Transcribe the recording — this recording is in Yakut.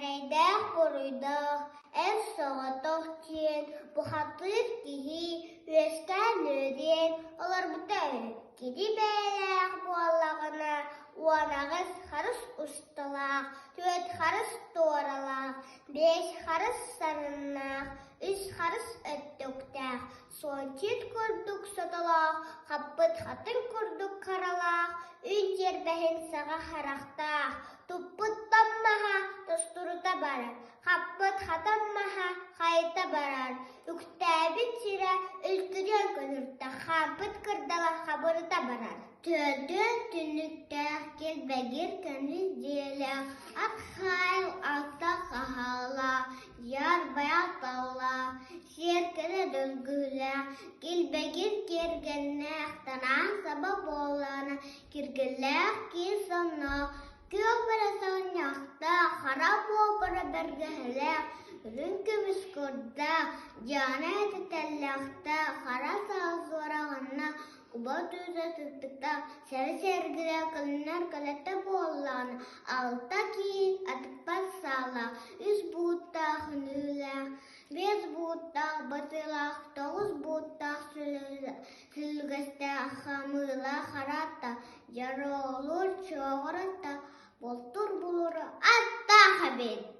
Эрэйдээх-буруйдаах, эр соҕотох диэн бухатыыр киһи үөскээн үөрүөн олорбута үһү. Кини бэйэлээх буоллаҕына 18 харыс усталаах, түөрт харыс туоралаах, биэс харыс сарыннаах, үс харыс өттүктээх, суончут курдук сотолоох, хаппыт хатыҥ курдук харалаах, үн тиэрбэһин саҕа харахтаах, туппут том маһа тостурута барар, хаппыт хатан маһа хайыта барар, үктээбит сирэ үлтүрүөн көнүртэ, хаампыт кырдала хабырыта барар. Төрдүөн түннүктээх, килбэгир көмүс дьиэлээх, ат хаайыл алта хаһаалаах, дьаарбайа таллаах, сиэркилэ дөлгүлээх, килбэгир киэргэннээх, танаан саба буоллаҕына, киргиллээх киис сонноох, күөх бэрэ саҕынньахтаах, хара буобара бэргэһэлээх, үрүҥ көмүс курдаах, дьаана этэ тэллэхтээх, хара саал суораҕыннаах, Куба түүтэ сыттыктаах, сэрэ-сэргилэ көлүнэр көлөтө буоллаҕына, алта киин атыппат саалаах, үс бууттаах үнүүлээх, биэс бууттаах батыылаах, тоҕус бууттаах сүлүгэстээх, хамыылаах хараатта, дьоруолуур чуоҕуратта, бултуур булуура аттаах эбит.